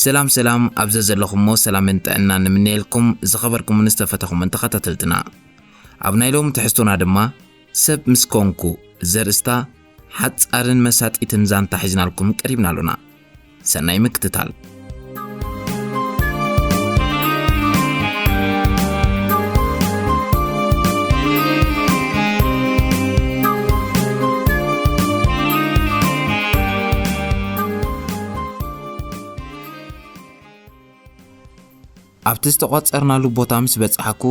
ሰላም ሰላም፣ ኣብ ዘዘለኹሞ ሰላምን ጥዕናን ንምነየልኩም ዝኸበርኩምን ዝተፈተኹምን ተኸታተልትና። ኣብ ናይ ሎሚ ትሕዝቶና ድማ ሰብ ምስ ኮንኩ ዘርእስታ ሓጻርን መሳጢትን ዛንታ ሒዝናልኩም ቀሪብና ኣሎና። ሰናይ ምክትታል። ኣብቲ ዝተቋጸርናሉ ቦታ ምስ በጻሕኩ፣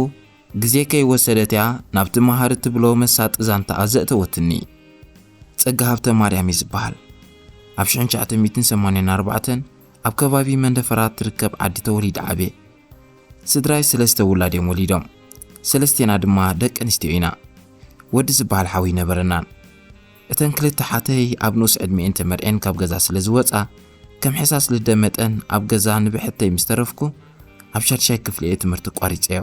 ግዜ ከይወሰደት እያ ናብቲ መሃሪ ትብሎ መሳጢ ዛንታኣ ዘእተወትኒ። ጸጋ ሃብተ ማርያም እዩ ዝበሃል። ኣብ ሽሕን ትሽዓተ ሚእትን ሰማንያን ኣርባዕተን ኣብ ከባቢ መንደፈራ ትርከብ ዓዲ ተወሊደ ዓብየ። ስድራይ ሰለስተ ውላድ እዮም ወሊዶም። ሰለስቴና ድማ ደቂ ኣንስትዮ ኢና። ወዲ ዝበሃል ሓው ኣይነበረናን። እተን ክልተ ሓተይ ኣብ ንኡስ ዕድሚኤን ተመርዕየን ካብ ገዛ ስለ ዝወጻ፣ ከም ሕሳስ ልደ መጠን ኣብ ገዛ ንብሕተይ ምስ ተረፍኩ፣ ኣብ ሻድሻይ ክፍሊ እየ ትምህርቲ ቋሪጸዮ።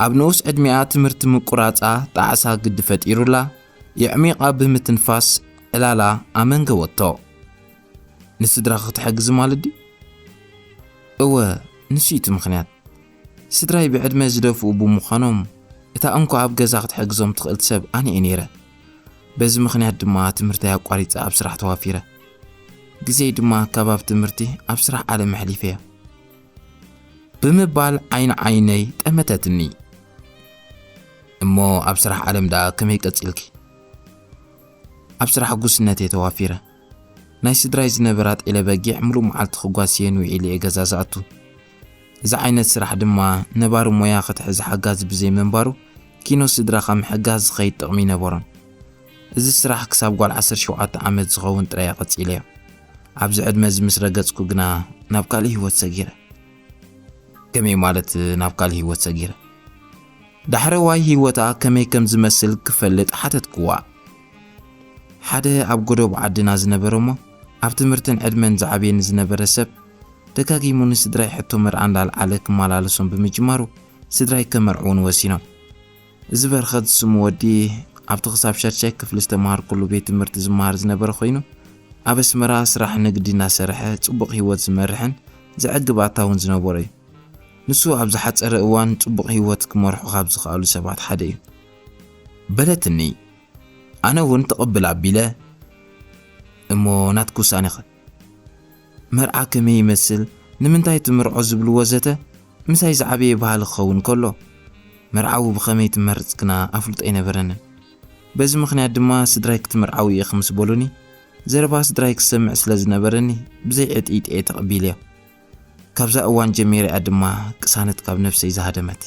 ኣብ ንኡስ ዕድሚኣ ትምህርቲ ምቁራጻ ጣዕሳ ግዲ ፈጢሩላ፣ የዕሚቓ ብምትንፋስ ዕላላ ኣመንገወቶ። ንስድራኺ ክትሕግዚ ማለት ድዩ? እወ፣ ንሱ እዩ እቲ ምኽንያት። ስድራይ ብዕድመ ዝደፍኡ ብምዃኖም፣ እታ እንኮ ኣብ ገዛ ክትሕግዞም ትኽእል ሰብ ኣነ እየ ነይረ። በዚ ምኽንያት ድማ ትምህርተይ ኣቋሪጸ ኣብ ስራሕ ተዋፊረ። ግዜይ ድማ ካብ ኣብ ትምህርቲ ኣብ ስራሕ ዓለም ኣሕሊፈዮ። ብምባል ዓይኒ ዓይነይ ጠመተትኒ። እሞ ኣብ ስራሕ ዓለም ደኣ ከመይ ቀጺልኪ? ኣብ ስራሕ ጉስነት እየ ተዋፊረ። ናይ ስድራይ ዝነበራ ጤለ በጊዕ ምሉእ መዓልቲ ክጓስየን ውዒለ እየ ገዛ ዝኣቱ። እዚ ዓይነት ስራሕ ድማ ነባሪ ሞያ ክትሕዝ ሓጋዚ ብዘይ ምንባሩ፣ ኪኖ ስድራኻ ምሕጋዝ ዝኸይድ ጥቕሚ ኣይነበሮን። እዚ ስራሕ ክሳብ ጓል ዓሰርተ ሸውዓተ ዓመት ዝኸውን ጥራይ እየ ቀጺለዮ። ኣብዚ ዕድመ እዚ ምስ ረገጽኩ ግና ናብ ካልእ ህይወት ሰጊረ። ከመይ ማለት ናብ ካልእ ህይወት ሰጊረ? ዳሕረዋይ ህይወታ ከመይ ከም ዝመስል ክፈልጥ ሓተትክዋ። ሓደ ኣብ ጎደቦ ዓድና ዝነበረ እሞ ኣብ ትምህርትን ዕድመን ዝዓብየኒ ዝነበረ ሰብ ደጋጊሙ ንስድራይ ሕቶ መርዓ እንዳልዓለ ክመላለሶም ብምጅማሩ ስድራይ ከመርዕዉን ወሲኖም። እዚ በረኸት ዝስሙ ወዲ ኣብቲ ክሳብ ሻድሻይ ክፍሊ ዝተምሃርኩሉ ቤት ትምህርቲ ዝመሃር ዝነበረ ኮይኑ ኣብ ኣስመራ ስራሕ ንግዲ እናሰርሐ ጽቡቕ ህይወት ዝመርሕን ዘዕግብ ኣታውን ዝነበሮ እዩ። ንሱ ኣብ ዝሓጸረ እዋን ጽቡቕ ህይወት ክመርሑ ካብ ዝኸኣሉ ሰባት ሓደ እዩ። በለትኒ። ኣነ እውን ትቕብል ኣቢለ፣ እሞ ናትኪ ውሳኔኸ? መርዓ ከመይ ይመስል፣ ንምንታይ ትምርዖ ዝብሉ ወዘተ ምሳይ ዝዓበየ ባህሊ ክኸውን ከሎ፣ መርዓዊ ብኸመይ ትመርጽ ግና ኣፍልጦ ኣይነበረንን። በዚ ምኽንያት ድማ ስድራይ ክትምርዓዊ ኢኺ ምስ በሉኒ፣ ዘረባ ስድራይ ክሰምዕ ስለ ዝነበረኒ ብዘይ ዕጥይጥየ ተቐቢለዮ። ካብዛ እዋን ጀሚራ እያ ድማ ቅሳነት ካብ ነፍሰይ ዝሃደመት።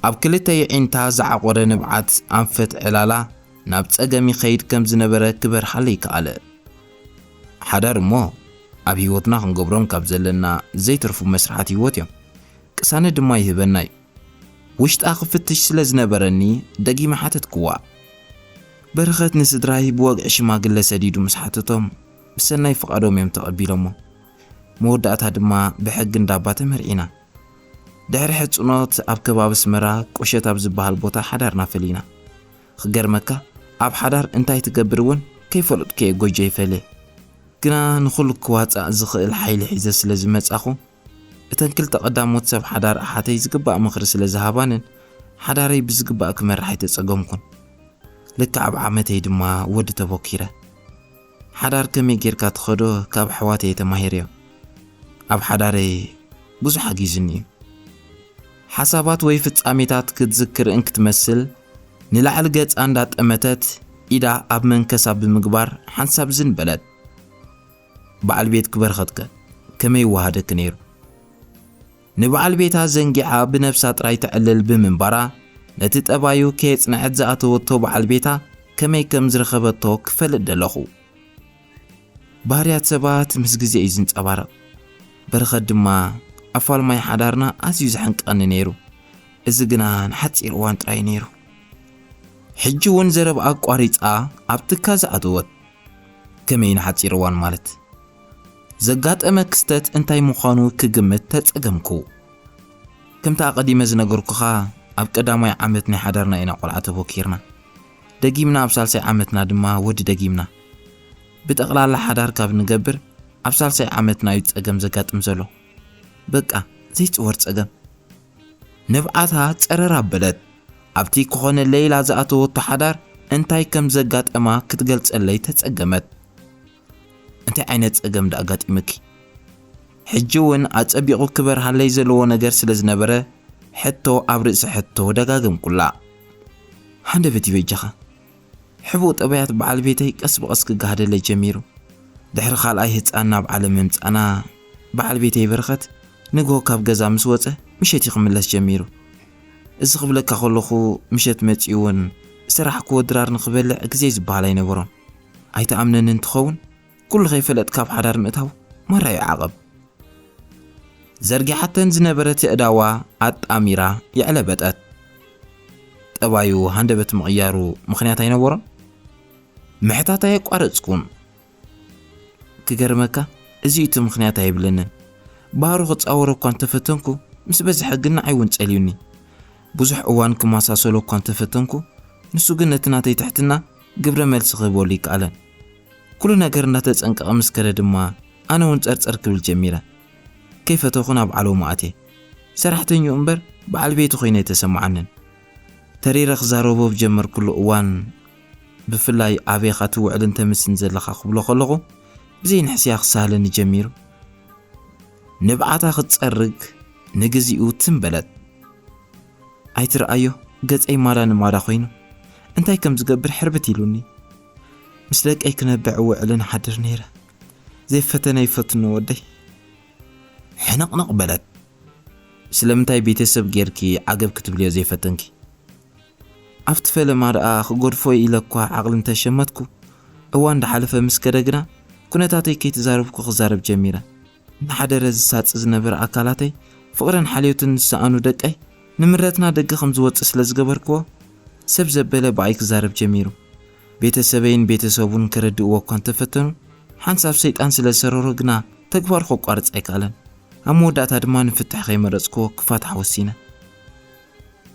ኣብ ክልተ የዒንታ ዝዓቖረ ንብዓት ኣንፈት ዕላላ ናብ ጸገም ይኸይድ ከም ዝነበረ ክበርሃለይ ከኣለ። ሓዳር እሞ ኣብ ህይወትና ክንገብሮም ካብ ዘለና ዘይተርፉ መስርሓት ህይወት እዮም። ቅሳነት ድማ ይህበና እዩ። ውሽጣ ክፍትሽ ስለ ዝነበረኒ ደጊመ ሓተትክዋ። በረኸት ንስድራይ ብወግዒ ሽማግለ ሰዲዱ ምስ ሓተቶም ብሰናይ ፍቓዶም እዮም ተቐቢሎሞ። መወዳእታ ድማ ብሕጊ እንዳባ ተመርዒና። ድሕሪ ሕጽኖት ኣብ ከባቢ ኣስመራ ቁሸት ኣብ ዝበሃል ቦታ ሓዳርና ፈሊና። ክገርመካ ኣብ ሓዳር እንታይ ትገብር እውን ከይፈለጥኩ እየ ጎጆይ ፈልየ። ግና ንኹሉ ክዋጻእ ዝኽእል ሓይሊ ሒዘ ስለ ዝመጻኹ እተን ክልተ ቀዳሞት ሰብ ሓዳር ኣሓተይ ዝግባእ ምኽሪ ስለ ዝሃባንን ሓዳረይ ብዝግባእ ክመርሕ ኣይተጸገምኩን። ልክዕ ኣብ ዓመተይ ድማ ወዲ ተቦኪረ። ሓዳር ከመይ ጌርካ ትኸዶ ካብ ኣሕዋተይ እየ ተማሂረዮ። ኣብ ሓዳረይ ብዙሕ ሓጊዙኒ እዩ። ሓሳባት ወይ ፍጻሜታት ክትዝክር እንክትመስል ንላዕሊ ገጻ እንዳጠመተት ኢዳ ኣብ መንከሳ ብምግባር ሓንሳብ ዝን በለት። በዓል ቤትኪ በረኸትከ ከመይ ይወሃደኪ ነይሩ? ንበዓል ቤታ ዘንጊዓ ብነብሳ ጥራይ ትዕልል ብምንባራ ነቲ ጠባዩ ከየጽንዐት ዝኣተወቶ በዓል ቤታ ከመይ ከም ዝረኸበቶ ክፈልጥ ደለኹ። ባህርያት ሰባት ምስ ግዜ እዩ ዝንጸባረቕ። በረኸት ድማ ኣፋልማይ ሓዳርና ኣዝዩ ዘሕንቀኒ ነይሩ። እዚ ግና ንሓጺር እዋን ጥራይ ነይሩ። ሕጂ እውን ዘረባ ኣቋሪጻ ኣብ ትካዘ ኣተወት። ከመይ ንሓጺር እዋን ማለት? ዘጋጠመ ክስተት እንታይ ምዃኑ ክግምት ተጸገምኩ። ከምቲ ኣቐዲመ ዝነገርኩኻ፣ ኣብ ቀዳማይ ዓመት ናይ ሓዳርና ኢና ቆልዓ ተቦኪርና። ደጊምና ኣብ ሳልሳይ ዓመትና ድማ ወዲ ደጊምና። ብጠቕላላ ሓዳር ካብ ንገብር ኣብ ሳልሳይ ዓመትና እዩ ጸገም ዘጋጥም ዘሎ። በቃ ዘይጽወር ጸገም። ንብዓታ ጸረር ኣበለት። ኣብቲ ክኾነለይ ኢላ ዝኣተወቶ ሓዳር እንታይ ከም ዘጋጠማ ክትገልጸለይ ተጸገመት። እንታይ ዓይነት ጸገም ደኣ ኣጋጢምኪ? ሕጂ እውን ኣጸቢቑ ክበርሃለይ ዘለዎ ነገር ስለ ዝነበረ፣ ሕቶ ኣብ ርእሲ ሕቶ ደጋገምኩላ። ሃንደበት ይበጃኻ። ሕቡእ ጠባያት በዓል ቤተይ ቀስ ብቐስ ክጋህደለይ ጀሚሩ። ድሕሪ ካልኣይ ህጻን ናብ ዓለም ምምጻእና፣ በዓል ቤተይ በረኸት ንግሆ ካብ ገዛ ምስ ወጸ፣ ምሸት እዩ ክምለስ ጀሚሩ። እዚ ክብለካ ከለኹ፣ ምሸት መጺኡ እውን ዝሰራሕክዎ ድራር ንኽበልዕ ግዜ ዝበሃል ኣይነበሮን። ኣይትኣምነንን ትኸውን? ኩሉ ከይፈለጥ ካብ ሓዳር ምእታው ማራ እዩ ዓቐብ። ዘርጊሓተን ዝነበረት የእዳዋ ኣጣሚራ የዕለበጠት። ጠባዩ ሃንደበት ምቕያሩ ምኽንያት ኣይነበሮን? ምሕታት ኣየቋረጽኩን። ክገርመካ፣ እዚ እቲ ምኽንያት ኣይብለንን። ባህሩ ክጻወሮ እኳ እንተፈተንኩ፣ ምስ በዝሐ ግን ንዓይ እውን ጸልዩኒ። ብዙሕ እዋን ክመሳሰሎ እኳ እንተፈተንኩ፣ ንሱ ግን ነቲ ናተይ ትሕትና ግብረ መልሲ ክህበሉ ይከኣለን። ኩሉ ነገር እንዳተጸንቀቐ ምስ ከደ ድማ፣ ኣነ እውን ጸርጸር ክብል ጀሚረ። ከይፈተኹ ናብ ዓለሙ ኣትየ። ሰራሕተኛኡ እምበር በዓል ቤቱ ኮይነ ኣይተሰምዓንን። ተሪረ ክዛረቦ ኣብ ጀመርኩሉ እዋን፣ ብፍላይ ኣበይ ኢኻ ትውዕልን ተምስን ዘለኻ ክብሎ ከለኹ፣ ብዘይ ንሕስያ ክሰሃለኒ ጀሚሩ። ንብዓታ ክትጸርግ ንግዚኡ ትም በለት። ኣይትርኣዮ፣ ገጸይ ማዳ ንማዳ ኮይኑ፣ እንታይ ከም ዝገብር ሕርብት ኢሉኒ። ምስ ደቀይ ክነብዕ እውዕልን ሓድር ነይረ። ዘይፈተነ ይፈትኖ ወደይ። ሕንቕንቕ በለት። ስለምንታይ ቤተሰብ ጌርኪ ዓገብ ክትብልዮ ዘይፈተንኪ? ኣብቲ ፈለማ ደኣ ክገድፎ ኢለ እኳ ዓቕሊ እንተሸመትኩ፣ እዋን እንዳሓለፈ ምስ ከደ ግና፣ ኩነታተይ ከይተዛረብኩ ክዛረብ ጀሚረ። እናሓደረ ዝሳጽ ዝነበረ ኣካላተይ፣ ፍቕርን ሓልዮትን ዝሰኣኑ ደቀይ፣ ንምረትና ደገ ከም ዝወጽእ ስለ ዝገበርክዎ፣ ሰብ ዘበለ ብኣይ ክዛረብ ጀሚሩ። ቤተሰበይን ቤተሰቡን ከረድእዎ እኳ እንተፈተኑ፣ ሓንሳብ ሰይጣን ስለ ዝሰረሮ ግና ተግባሩ ከቋርጽ ኣይከኣለን። ኣብ መወዳእታ ድማ ንፍትሕ ከይመረጽክዎ ክፋታሕ ወሲነ።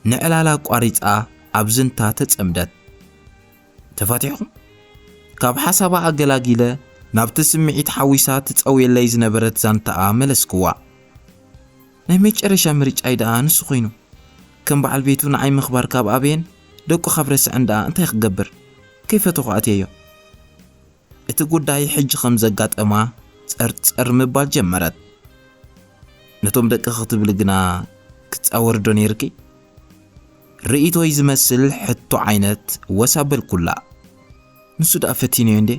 ንዕላላ ኣቋሪጻ ኣብ ዝንታ ተጸምደት። ተፋቲሕኩም? ካብ ሓሳባ ኣገላጊለ ናብቲ ስምዒት ሓዊሳ ትጸውየለይ ዝነበረት ዛንታኣ መለስክዋ። ናይ መጨረሻ ምርጫይ ደኣ ንሱ ኮይኑ። ከም በዓል ቤቱ ንዓይ ምኽባር ካብ ኣበየን ደቁ ካብ ረስዐን ደኣ እንታይ ክገብር? ከይፈተኹ ኣትየዮ። እቲ ጉዳይ ሕጂ ከም ዘጋጠማ ጸርጸር ምባል ጀመረት። ነቶም ደቂ ክትብል ግና ክትጻወሪ ዶ ነይርኪ? ርእይቶይ ዝመስል ሕቶ ዓይነት ወስ ኣበልኩላ። ንሱ ደኣ ፈቲነዮ እንዴ?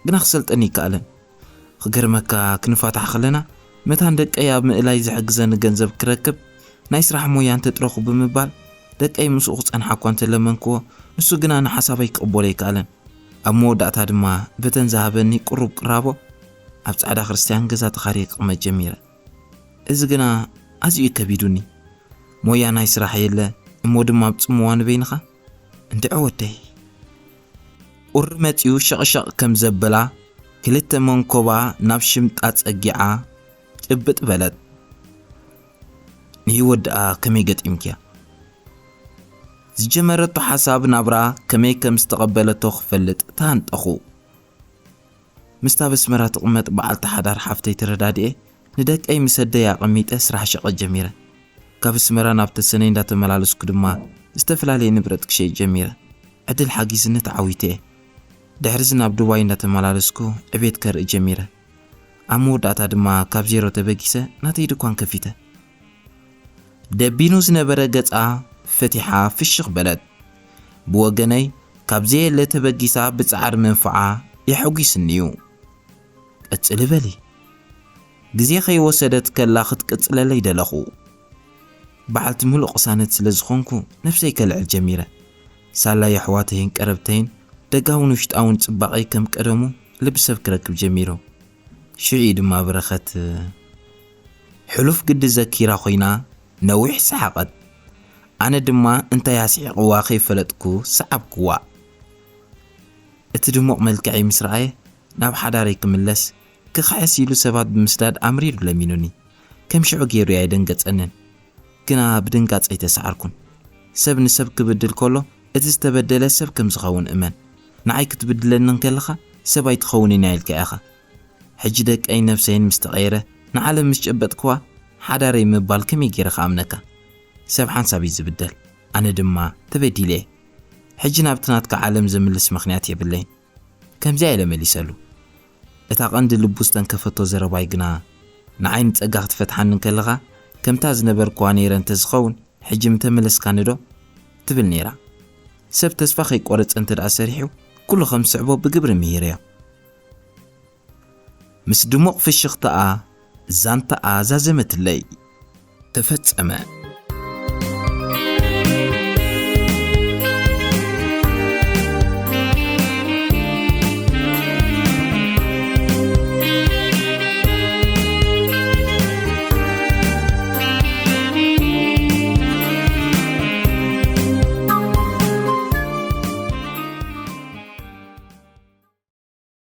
ግና ክሰልጠኒ ይከኣለን። ክገርመካ ክንፋታሕ ከለና መታን ደቀይ ኣብ ምእላይ ዝሕግዘኒ ገንዘብ ክረክብ ናይ ስራሕ ሞያ እንተጥረኹ ብምባል ደቀይ ምስኡ ክጸንሓ እኳ እንተለመንክዎ ንሱ ግና ንሓሳበይ ክቕበሎ ኣይከኣለን። ኣብ መወዳእታ ድማ በተን ዝሃበኒ ቅሩብ ቅራቦ ኣብ ጻዕዳ ክርስትያን ገዛ ተኻርየ ክቕመጥ ጀሚረ። እዚ ግና ኣዝዩ ከቢዱኒ። ሞያ ናይ ስራሕ የለ እሞ ድማ ኣብ ጽምዋ ንበይንኻ እንድዒ ወደይ። ቁሪ መጺኡ ሸቕሸቕ ከም ዘበላ ክልተ መንኮባ ናብ ሽምጣ ጸጊዓ ጭብጥ በለት። ንህይወት ደኣ ከመይ ገጢምክያ? ዝጀመረቶ ሓሳብ ናብራ ከመይ ከም ዝተቐበለቶ ክፈልጥ ተሃንጠኹ። ምስታ ኣብ ኣስመራ ትቕመጥ በዓልቲ ሓዳር ሓፍተይ ተረዳድኤ ንደቀይ ምስ ኣደይ ኣቐሚጠ ስራሕ ሸቐጥ ጀሚረ። ካብ ኣስመራ ናብ ተሰነይ እንዳተመላለስኩ ድማ ዝተፈላለየ ንብረት ክሸይጥ ጀሚረ። ዕድል ሓጊዝኒ ተዓዊተ እየ። ድሕርዚ ናብ ዱባይ እንዳተመላለስኩ ዕቤት ከርኢ ጀሚረ። ኣብ መወዳእታ ድማ ካብ ዜሮ ተበጊሰ ናተይ ድኳን ከፊተ። ደቢኑ ዝነበረ ገጻ ፈቲሓ ፍሽኽ በለት። ብወገነይ ካብ ዘየለ ተበጊሳ ብጻዕሪ ምንፍዓ የሐጒስኒ እዩ። ቀጽሊ በሊ። ግዜ ከይወሰደት ከላ ክትቅጽለለይ ደለኹ። በዓልቲ ምሉእ ቅሳነት ስለ ዝኾንኩ ነፍሰይ ከልዕል ጀሚረ። ሳላ የሕዋተይን ቀረብተይን ደጋውን ውሽጣውን ጽባቐይ ከም ቀደሙ ልቢ ሰብ ክረክብ ጀሚሩ። ሽዑ ድማ በረኸት ሕሉፍ ግዲ ዘኪራ ኮይና ነዊሕ ሰሓቐት። ኣነ ድማ እንታይ ኣስሒቕዋ ከይፈለጥኩ ሰዓብክዋ። እቲ ድሙቕ መልክዐይ ምስ ረኣየ ናብ ሓዳረይ ክምለስ ክኽሕስ ኢሉ ሰባት ብምስዳድ ኣምሪሩ ለሚኑኒ። ከም ሽዑ ገይሩ ኣየደንገጸንን። ግና ብድንጋጸ ኣይተሰዓርኩን። ሰብ ንሰብ ክብድል ከሎ እቲ ዝተበደለ ሰብ ከም ዝኸውን እመን። ንዓይ ክትብድለኒ እንከለኻ ሰብ ኣይትኸውንን እያ ኢልካ ኢኻ። ሕጂ ደቀይን ነብሰይን ምስ ተቐየረ፣ ንዓለም ምስ ጨበጥክዋ፣ ሓዳረይ ምባል ከመይ ገይረ ክኣምነካ? ሰብ ሓንሳብ እዩ ዝብደል፣ ኣነ ድማ ተበዲለ እየ። ሕጂ ናብቲ ናትካ ዓለም ዘምልስ ምኽንያት የብለይን። ከምዚኣ ኢለ መሊሰሉ። እታ ቀንዲ ልቡ ዝተንከፈቶ ዘረባይ ግና፣ ንዓይ ንጸጋ ክትፈትሓኒ እንከለኻ፣ ከምታ ዝነበርክዋ ነይረ እንተዝኸውን፣ ሕጂ ምተመለስካኒ ዶ? ትብል ነይራ። ሰብ ተስፋ ከይቆረጸ እንተ ደኣ ሰሪሑ፣ ኩሉ ከም ዝስዕቦ ብግብሪ ምሂረዮ። ምስ ድሙቕ ፍሽኽታኣ ዛንታኣ ዛዘመትለይ። ተፈጸመ።